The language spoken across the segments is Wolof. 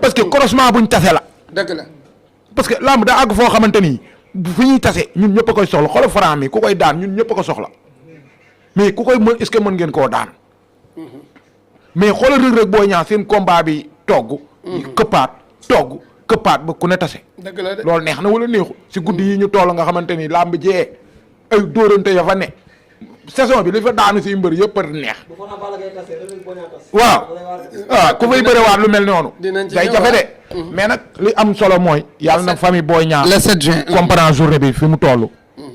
parce que croisement buñ tase la. dëgg la. parce que lamb daa àgg foo xamante ni fi ñuy tase ñun ñëpp a koy soxla xoolal Franc mi ku koy daan ñun ñëpp a ko soxla mais ku koy mën est-ce que mën ngeen koo daan mais xoolal Reug Reug Boy Niang seen combat bi togg. këppaat ba ku ne tase. dëgg la de loolu neex na wala neexu si guddi yi ñu toll nga xamante ni lamb jee ay dóorante ya fa ne saison bi li fa daanu si mbër yëpp a neex. waaw ku fay bërewaat lu mel noonu. dinañ ci day jafe de. mais nag li am solo mooy. yàlla na famille Boy Niang. le 7 juin comprendre journée bi fi mu toll.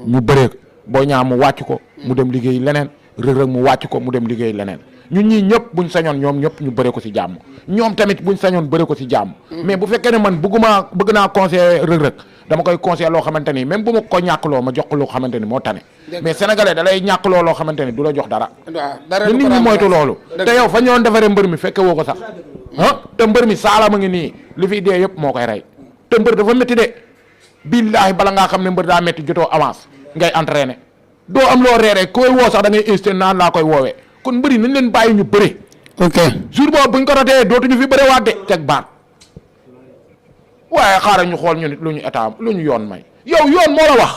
ñu bëree Boy Niang mu wàcc ko. mu dem liggéey leneen Reug Reug mu wàcc ko mu dem liggéey leneen ñun ñii ñëpp buñ sañoon ñoom ñëpp ñu bëree ko si jàmm ñoom tamit buñ sañoon bëree ko si jàmm. mais bu fekkee ne man bëgg naa conseiller Reug Reug dama koy conseiller loo xamante ni même bu ma ko ñàkkloo ma jox ko loo xamante ni moo tane. mais sénégalais da lay ñàkkloo loo xamante ni du la jox dara. dara nit ñi moytu loolu. te yow fa ñoon defaree mbër mi fekke woo ko sax te mbër mi saala ma ngi nii li fi dee yëpp moo koy rey te mbër dafa métti de billaahi bala ngaa xam ne mbër daa métti jotoo avance ngay entraîné doo am loo reeree koy woo sax da ngay insisté naan laa koy woowee kon mbëri nañ leen bàyyi ñu bëre. ok jour boobu buñ ko ratee dootuñu fi bëre waat de teg baat waaye xaaral ñu xool ñu nit lu ñu état lu ñu yoon may yow yoon moo la wax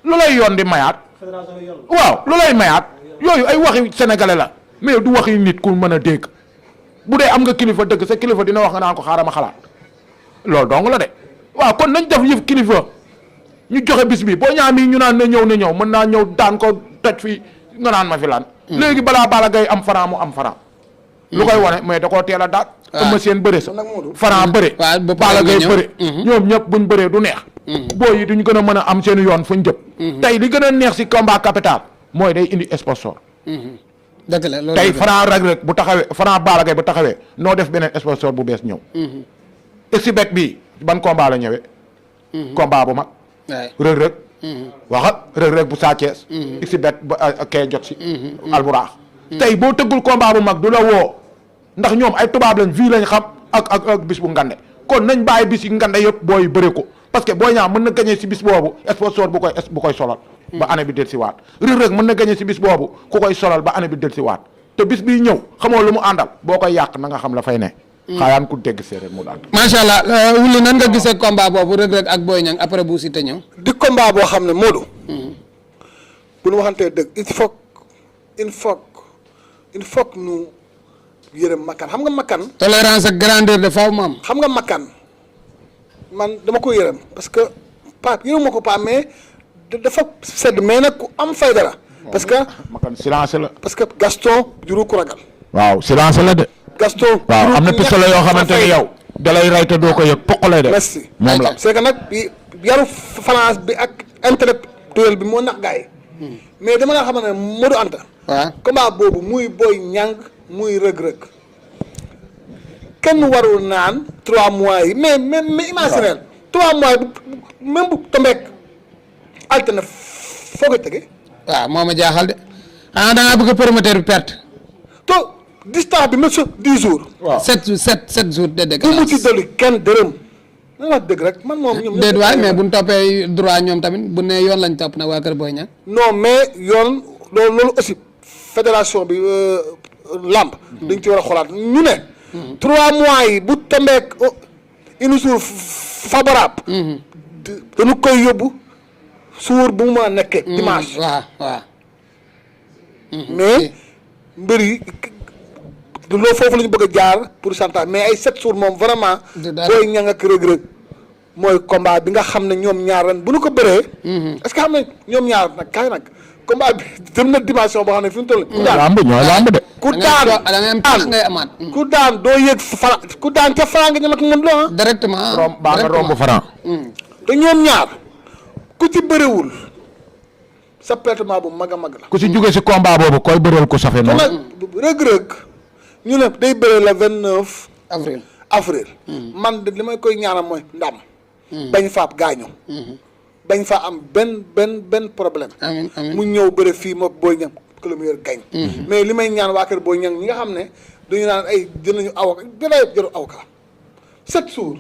lu lay yoon di mayaat waaw lu lay mayaat yooyu ay waxi sénégalais la mais du waxi nit ku mën a dégg bu dee am nga kilifa dëgg sa kilifa dina wax nga naan ko xaaral ma xalaat loolu dong la de waaw kon nañ def yëf kilifa ñu joxe bis bi Boy Niang mi ñu naan na ñëw mën naa ñëw daan ko toj fi nga naan ma fi lan léegi balaa Balla Gaye am Franc mu am Franc lu koy wane mais da koo teel a daat ama seen bëre sa Franc bëre Balla Gaye bëre ñoom ñëpp buñ bëree du neex booy yi duñ gën a mën a am seen yoon fuñ jëm tey li gën a neex si combat capital mooy day indi sponsor dëgg la loolu tey Franc Reug Reug bu taxawee Franc Balla Gaye bu taxawee noo def beneen sponsor bu bees ñëw exibet bi ban combat la ñëwee combat bu mag Reug Reug waxa Reug Reug bu Sa Thiès exibet ba kee jot si alburaax tey boo tëggul combat bu mag du la woo ndax ñoom ay tubaab lañ fii lañ xam ak bis bu ngande kon nañ bàyyi bis yi ngande yëpp booy bëre ko parce que Boy Niang mën na gagné si bis boobu sponsor bu koy solal ba année bi del si waat Reug Reug mën na gagné si bis boobu ku koy solal ba année bi del si waat te bis biy ñëw xamoo lu mu àndal boo koy yàq na nga xam la fay ne xaayaan ku dégg séeréer mu daal macha allah wuli nan nga gisee combat boobu Reug Reug ak Boy Niang après bu Siteu ñëw di combat boo xam ne Modou bu ñu waxantee dëgg il faut nu yërëm makkan xam nga makkan tolérance ak grandeur de faaw mu am xam nga makkan man dama ko yërëm parce que Pape yërëm ma ko Pape mais dafa sedd mais nag ku am fayda la parce que makkan silence la parce que Gaston juru ku ragal waaw silence la de Gaston waaw am na pistolet yoo xamante ni yow dalay rey te doo ko yëg poq lay def merci moom la c'est que nag yaru France bi ak intellectuel bi moo nax gars yi mais dama la xam ne Modou Anta waaw combat boobu muy Boy Niang muy Reug Reug kenn warul naan 3 mois yi mais imaginer 3 mois yi même bu tombeek altine foo koy tege waaw moo ma jaaxal de da ngaa bëgg promoteur bi perte to distance bi monsieur 10 jours waaw 7 jours de dëgg bu mu ci dolli kenn dërëm na wax dëgg rek man moom ñoom déet waay mais buñ toppee droit ñoom tamit bu ne yoon lañ topp nag waa kër Boy Niang non mais yoon loolu aussi fédération bi lamb dañ ci war a xoolaat ñu ne 3 mois yi bu tombeek une jour favorable dañu koy yóbbu suur bu mu mën a nekkee dimanche waaw mais mbër yi loolu foofu la ñu bëgg a jaar pour chantage mais ay 7 jours moom vraiment Boy Niang ak Reug Reug mooy combat bi nga xam ne ñoom ñaar ren bu ñu ko bëree est-ce que xam ne ñoom ñaar nag kaay nag combat bi dem na dimension boo xam ne fi mu toll lamb ñooy lamb de ku daan da ngay am tax ngay amaat ku daan doo yëg Franc ku daan ca Franc nga ñam ak mën loo directement romb baa nga romb Franc te ñoom ñaar ku ci bëriwul sa pertement bu mag a mag la ku si jóge si combat boobu koy bëreel ko safe te noonu nag Reug Reug ñu ne day bëree le 29 avril man de li may koy ñaanal mooy ndam bañ faab gaañu bañ fa am benn problème amiin amiin mu ñëw bëre fii mook Boy Niang que le meilleur gagne mais li may ñaan waa kër Boy Niang ñi nga xam ne duñu naan ay dinañu avocat dinañ jëru avocat 7 jours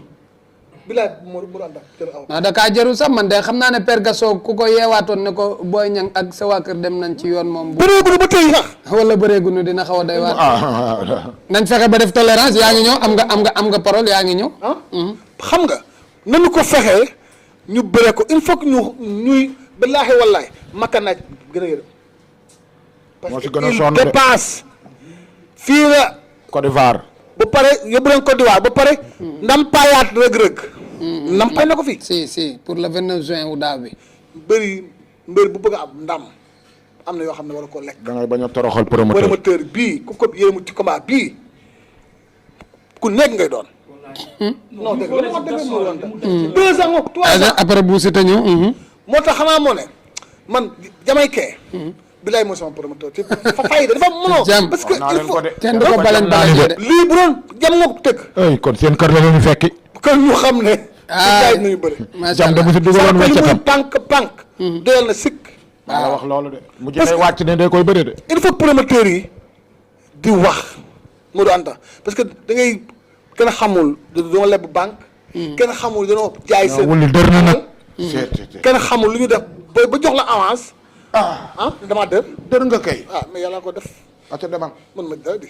bilaay Modou Anta jël aw. da kaa jarul sax man de xam naa ne Père Gaston ku ko yeewaatoon ne ko Boy Niang ak sa waa kër dem nañ ci yoon moom. bëreegul ba tey sax. wala bëreegunu dina xaw a doy waar. nañ fexe ba def tolérance yaa ngi ñëw am nga parole yaa ngi ñëw. xam nga nañu ko fexee ñu bëree ko il faut que ñuy billaahi wallaahi makka naaj gën a yërëm. moo si gën a parce sonn que il dépense fii la. Côte d'Ivoire. ba pare yóbbu leen Côte d'Ivoire ba pare. ndampaayaat rëg-rëg. ndampaay na ko fi. si pour le 29 juin wu daaw bi. mbër bu bëgg a am ndam am na yoo xam ne war a koo lekk. da ngay bañ a toroxal promoteur bii ku ko yéemu ci combat bii ku nekk ngay doon. non dëgg la wax dëgg moo doon deux ans moom trois ans après bu si te ñëw. moo tax xanaa moo ne man Jamaïcain. bilaay mooy sama promoteur ci fa fay dafa mënoo. parce que il faut kenn du ko balen de. lii bu doon jam nga ko tëgg. ay kon seen kër la ñu fekki. kon ñu xam ne. ah nañu bëri. macha allah jam de bu si dugaloon muy weccatam. pànk. doyal na sikk. maa la wax loolu de. mu jëlee wàcc ne day koy bëri de. il faut promoteurs yi di wax Modou Anta parce que da ngay kenn xamul dañoo leb banque. kenn xamul dañoo jaay seen. wuli dër na nag. kenn xamul lu ñu def ba jox la avance. damaa dër. dër nga kay. mais yàlla ko def. ate demal. mën ma dara di.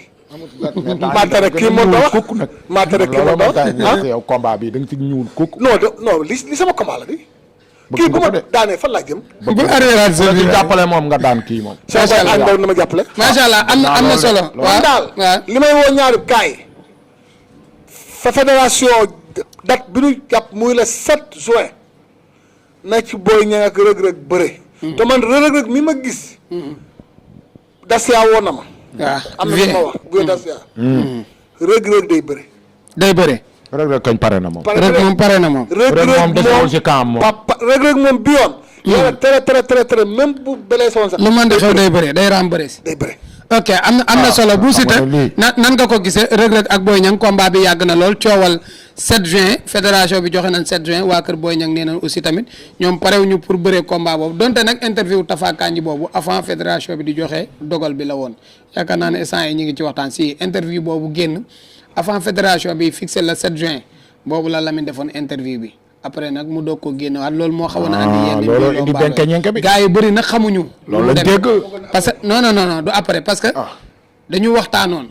maa maa tere kii moo tax kukk nag. maa tere kii moo tax yow combat bi da nga ci ñuul kukk. non li sama combat la di. kii bu ma daanee fan laa jëm. bu arrière ci jàppale moom nga daan kii moom. macha allah na ma jàppale. macha allah am na solo. waaw daal li may woo ñaari kaay. fa fédération date bi ñu jàpp muy le 7 juin. na ci Boy Niang ak rëg-rëg bëre. te man rëg-rëg mi ma gis. Dacia woon na ma. waaw am na lu ma wax bu Dacia. rëg-rëg day bëre. day bëre. rëg-rëg kañ pare na moom. rëg moom pare na moom. rëg moom desewul ci camp moom. rëg-rëg moom bi yoon. yàlla très même bu belee soon sax. lu man de xew day bëre day raam bëre si. day bëre. ok am na solo bu Siteu nan nga ko gisee rëg-rëg ak Boy Niang combat bi yàgg na lool coowal 7 juin fédération bi joxe nañ 7 juin waa kër Boy Niang nee nañ aussi tamit ñoom parewuñu pour bëree combat boobu donte nag interview Tafa Kanji boobu avant fédération bi di joxe dogal bi la woon yaakaar naa ne instant yi ñu ngi ci waxtaan si interview boobu génn avant fédération bi fixé le 7 juin boobu la Lamine defoon interview bi après nag mu doog ko génnewaat loolu moo xawoon a andi yenn loolu indi benke ñenke bi gars yi bëri nag xamuñu loolu lañ dégg parce que non du après parce que dañu waxtaanoon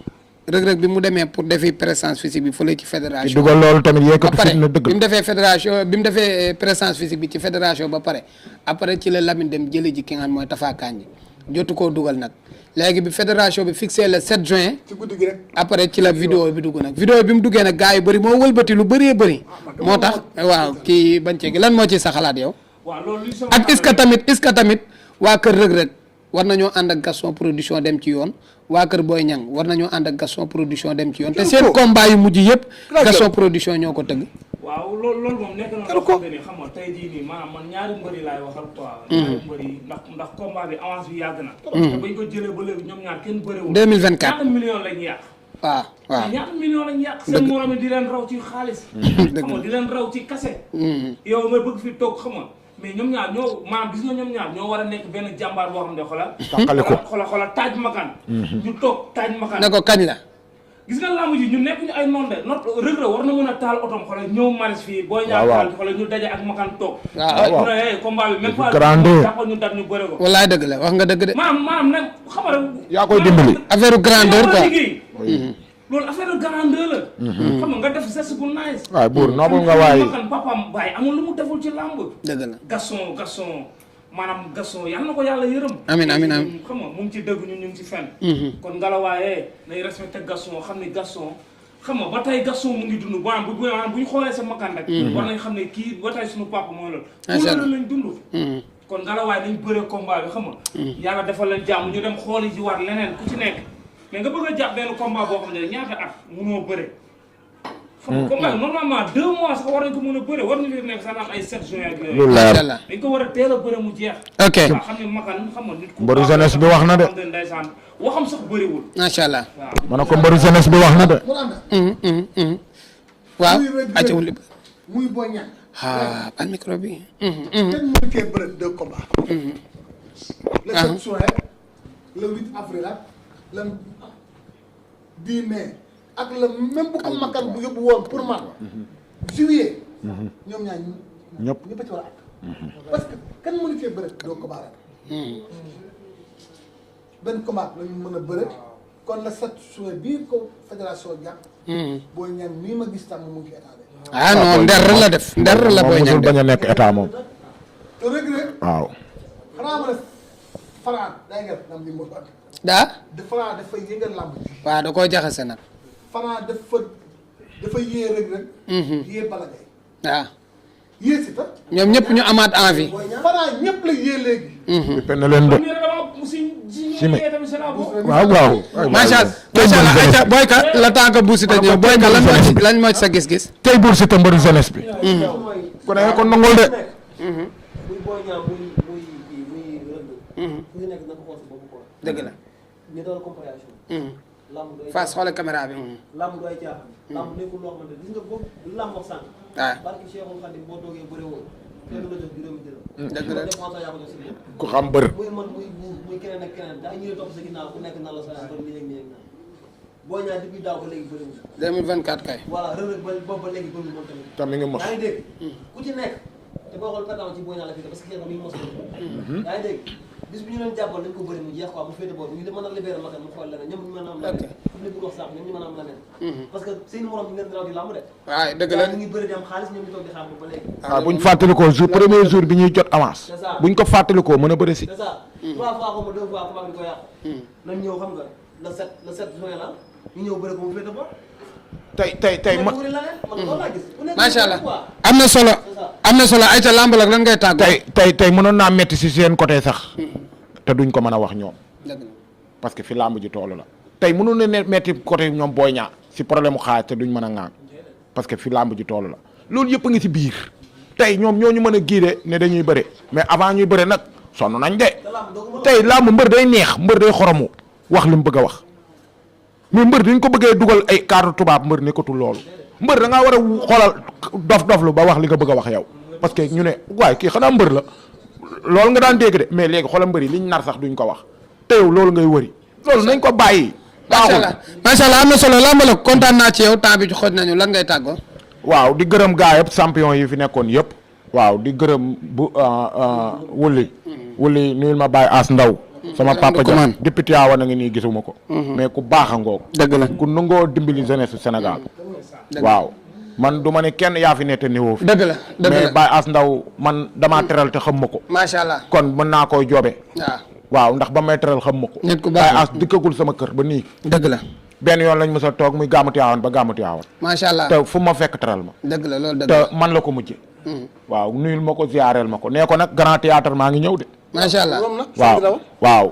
rëg-rëg bi mu demee pour defi présence physique bi fële ci fédération dugal loolu tamit yëkkatu pare fitna dëgg bi mu defee fédération bi mu defee présence physique bi ci fédération ba pare après ci la Lamine dem jëli ji ki nga xam mooy Tafa Kanji jotu koo dugal nag léegi bi fédération bi fixé le 7 juin ci guddi gi rek. après ci la vidéo bi dugg nag vidéo bi mu duggee nag gars yu bëri moo wëlbati lu bëree bëri moo tax waaw kii bañ ceegi lan moo ci sa xalaat yow ak est-ce que tamit waa kër rëg-rëg war nañoo ànd ak Gaston production dem ci yoon waa kër Boy Niang war nañoo ànd ak Gaston production dem ci yoon te seen combat yu mujj yëpp Gaston production ñoo ko tëgg waaw loolu moom nekk na loo xam ne xam nga tey jii nii maanaam man ñaari mbëri laay waxal quoi ñaari mbëri ndax combat bi avance bi yàgg na te bañ ko jëlee ba léegi ñoom ñaar kenn bëriwul 2024 ñaata million lañ yàq waaw ñaata million lañ yàq seen morom yi di leen raw ci xaalis xam nga di leen raw ci kase yow nga bëgg fi toog xam nga mais ñoom ñaar ñoo maanaam gis nga ñoom ñaar ñoo war a nekk benn jàmbaar boo xam ne xoolal taaj makaan ñu toog taaj makaan ne ko kañ la gis nga làmb ji ñu nekk ñu ay noon de rëg-rëg war na mën a taal otom xoolal ñëw maris fii booy ñaar taal xoolal ñu daje ak makaan toog mu ne combat bi même pas jàppal ñu dat ñu bëre ko wallaay dëgg la wax nga dëgg de maanaam nag xam nga yaa koy dimbali affaire grandeur quoi loolu affaire grandeur la xam nga def geste bu nice waaw buur noobul nga waaye makaan papaam bàyyi amul lu mu deful ci làmb dëgg la Gaston maanaam Gaston yal na ko yàlla yërëm amiin xam nga mu ngi ci dëgg ñun ñu ngi ci fenn kon ngalawaaye nay respecté Gaston xam ne Gaston xam nga ba tey Gaston mu ngi dund maanaam bu ñu xoolee sa makaan rek war nañ xam ne kii ba tey suñu papa mooy loolu lañ dund kon ngalawaay nañ bëree combat bi xam nga yàlla defal leen jàmm ñu dem xooli ji waat leneen ku ci nekk mais nga bëgg a jàpp benn combat boo xam ne ñaata at munoo bëre xam nga combat bi normalement 2 mois sax war nañ ko mën a bëre war nañu nekk sax naan ay 7 juin ak yooyu dañ ko war a teel a bëre mu jeex ok waaw xam ne makan xam nga nit ku mbaru jeunesse bi wax na de ndeysaan waxam sax bëriwul macha allah ma ne ko mbaru jeunesse bi wax na de waaw acca wuli muy Boy Niang ban micro bi kenn mënu cee bëre 2 combats le 7 juin le 8 avril ak le 10 mai ak le même bu ko makan bu yóbbu woon pour man juillet ñoom ñaar ñëpp ñëpp a ci war a àgg. parce que kan mënu cee bëre doo ko baaraat. benn combat la ñu mën a bëre kon la set suwe biir ko fédération jàpp. Boy Niang nii ma gis tam mu ngi ci état bi. ah non nder la def nder la Boy Niang bañ a nekk état moom. te Reug Reug waaw. xanaa ma ne Franc day ngeen nam li mu wax. daa Franc dafa yëngal làmb ji. waaw da koo jaxase nag. Franc dafa yee Reug Reug. yee Balla Gaye. waaw yee si ta. ñoom ñëpp ñu amaat envie. Franc ñëpp la yee léegi. pen na leen de. si mais waaw waaw. macha allah ayca Boy Ka la temps que Bou Siteu ñëw Boy Ka lan mooy sa gis-gis. tey Bou Siteu mbëru jeunesse bi. ku ne kon nangol de. muy Boy Niang muy Reug Reug. ku nekk na ko xool sa bopp quoi. dëgg la. ñu doon comparaison. lamb doy Fass xoolal caméra bi. lamb doy caaxaan. lamb nekkul loo xamante gis nga boobu lamb wax sànq. waaw barki Cheikhul Khadim boo toogee bëre woon. kenn du la jox juróomi dërëm. dëgg la dépense yaa ko jox si biir. ku xam bër. muy man muy keneen ak keneen daa ñëwee topp sa ginnaaw ku nekk nan la sa yaram nii ak nii ak nii. Boy Niang depuis daaw ba léegi bëriwul. 2024 kay. voilà Reug Reug ba boobu ba léegi bëriwul moom tamit. tam mi ngi mos. yaa ngi dégg. ku ci nekk te boo xool perdant ci Boy Niang la fi parce que mi ngi mos yaa ngi dégg bis bi ñu leen jàppoon dañ ko bëri mu jeex quoi mu féete boobu ñu mën a libéré ma mu xool leneen ñoom ñu mën a am leneen comme li bu wax sànq ñoom ñu mën a am leneen parce que seen morom ñu ngeen draw di lamb de waaw dëgg la ñu ngi bëri di am xaalis ñoom ñu toog di xaar ba léegi waaw buñ fàttalikoo jour premier jour bi ñuy jot avance. c'est ça buñ ko fàttalikoo mën a bëri si. c'est ça 3 fois xaw ma 2 fois comment di ko yàq nañ ñëw xam nga le 7 juin la ñu ñëw bëri ko mu féete ba tey ma macha allah am na solo am na solo ayca lamb la lan ngay tàggoo. tey mënoon naa metti si seen côté sax. te duñ ko mën a wax ñoom. dëgg la parce que fi lamb ji toolu la. tey mënoon na ne metti côté ñoom Boy Niang si problème mu xaalis te duñ mën a ŋaan parce que fi lamb ji toolu la loolu yëpp a ngi si biir tey ñoom ñoo ñu mën a giide ne dañuy bëre mais avant ñuy bëre nag sonn nañ de. tey lamb mbër day neex mbër day xoromu wax li mu bëgg a wax mais mbër dañ ko bëggee dugal ay cadre tubaab mbër nekkatul loolu mbër da ngaa war a xoolal dof-doflu ba wax li nga bëgg a wax yow parce que ñu ne waaye kii xanaa mbër la loolu nga daan dégg de mais léegi xoolal mbër yi liñ nar sax duñ ko wax te yow loolu ngay wëri loolu nañ ko bàyyi. macha allah macha allah am na solo lamb la kontaan naa ci yow temps bi xooj nañu lan ngay tàggoo. waaw di gërëm gaa yëpp champion yi fi nekkoon yëpp. waaw di gërëm bu wuli nuyul ma bàyyi as ndaw. sama papa ja depuis Tivaouane a ngi nii gisuma ko. mais ku baax a ngoog. dëgg la ku nangoo dimbali jeunesse Sénégal. waaw man du ma ne kenn yaa fi ne te niveau fi. dëgg la dëgg la mais bàyyi as ndaw man damaa teral te xam ma ko. macha allah kon mën naa koy joobe. waaw ndax ba may teral xam ma ko. nit ku baax bàyyi as dikkagul sama kër ba nii. dëgg la benn yoon lañ mës a toog muy gàmmu Tivaouane ba gàmmu Tivaouane. macha allah te fu ma fekk teral ma. dëgg la loolu dëgg te la man la ko mujjee. waaw nuyul ma ko ziareel ma ko nee ko nag grand théâtre maa ngi ñëw de. macha allah waaw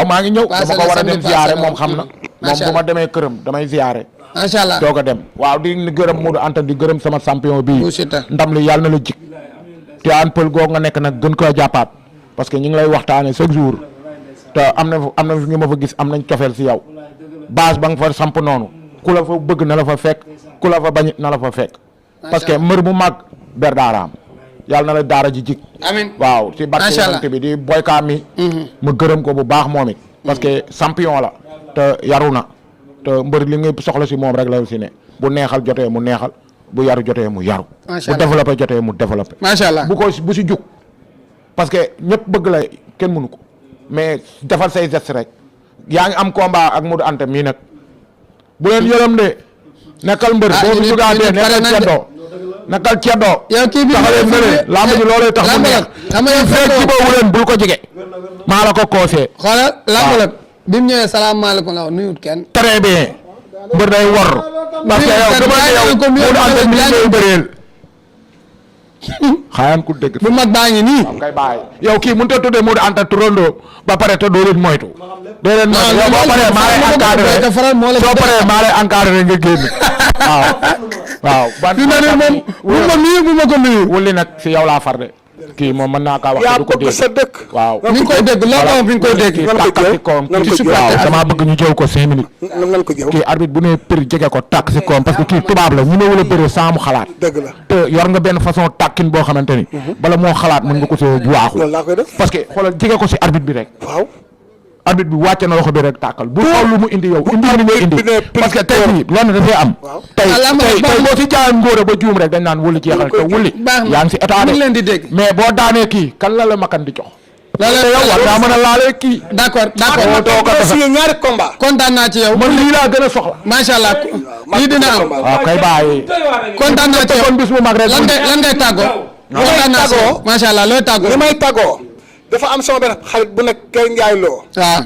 maa ngi ñëw. passé dama ko war a dem ziare moom xam na. moom bu ma demee këram damay ziare. macha allah doog a dem waaw di gërëm Modou Anta di gërëm sama champion bii. ndam li yàlla na la jik te an pël googu nga nekk nag gën koo jàppaat parce que ñu ngi lay waxtaane chaque jour te am na fi nga ma fa gis am nañ cofeel si yow base ba nga fa samp noonu ku la fa bëgg na la fa fekk ku la fa bañ na la fa fekk parce que mbër mu mag ber daaraam yàlla na la daara ji jik amiin waaw si barke yonent bi di boykaa mi ma gërëm ko bu baax moom it parce que champion la te yaru na te mbër li nga soxla si moom rek la si ne bu neexal jotee mu neexal bu yaru jotee mu yaru bu développé jotee mu développé macha allah bu si jug parce que ñëpp bëgg la kenn mënu ko mais defal say geste rek yaa ngi am combat ak Modou Anta mii nag bu leen yërëm de nekkal mbër boo fi jugaatee nekkal ceddoo nekkal ceddoo yow kii bi taxalee mëne lamb ji loolay tax mu neex fekk ci boobu leen bul ko jege maa la ko koosee xoolal lamb la bi mu ñëwee salaamaaleykum la nuyut kenn très bien mbër day wor parce que yow dama ne yow Modou Anta mii ngay bëreel xaayaan ku dëgg bu mag baa ngi nii waaw kay bàyyi yow kii mënut a tuddee Modou Anta turandoo ba pare te doo leen moytu doo leen moytu yow boo paree maa lay encadré soo paree maa lay encadré nga génn waaw ban fi na ne moom bu ma nuyu bu ma ko nuyu wuli nag si yow laa far de kii moom mën naa kaa wax du ko dégg sa dëkk waaw mi ngi koy dégg loo ko mi ngi koy dégg tàkkal si koom waaw damaa bëgg ñu jëw ko 5 minutes nan ko jëw kii arbitre bu ne për jege ko tàkk si koom parce que kii tubaab la ñu ne wala bëree sans mu xalaat dëgg la te yor nga benn façon tàkkin boo xamante ni bala moo xalaat mën nga ko see bu waaxu loolu laa koy def parce que xoolal jege ko si arbitre bi rek waaw arbitre bi wàcce na loxo bi rek tàkkal bu xool lu mu indi yow indi li nga indi parce que tey jii lenn dafay am tey boo si jaayoon ngóora ba juum rek dañ naan wuli jeexal te wuli yaa ngi si état ngi leen di dégg mais boo daanee kii kan la makan di jox loolu yow war ngaa mën a laalee kii d'accord signé ñaari combat kontaan naa ci yow man lii laa gën a soxla macha allah lii dina am waaw kay bàyyi kontaan naa ci yow kon bis bu mag rek lan ngay tàggoo kontaan naa ci yow macha allah looy tàggoo li may tàggoo dafa am sama benn xarit bu nekk Kër Ndiaye Lo waaw